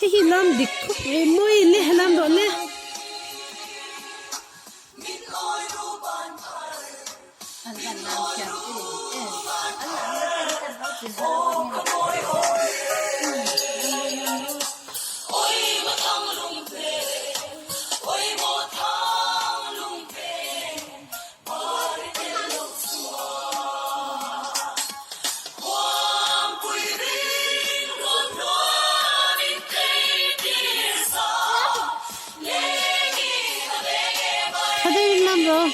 Hei hi lam dik khawp mai mawi le lam rawh le. Tha deuhin lam rawh.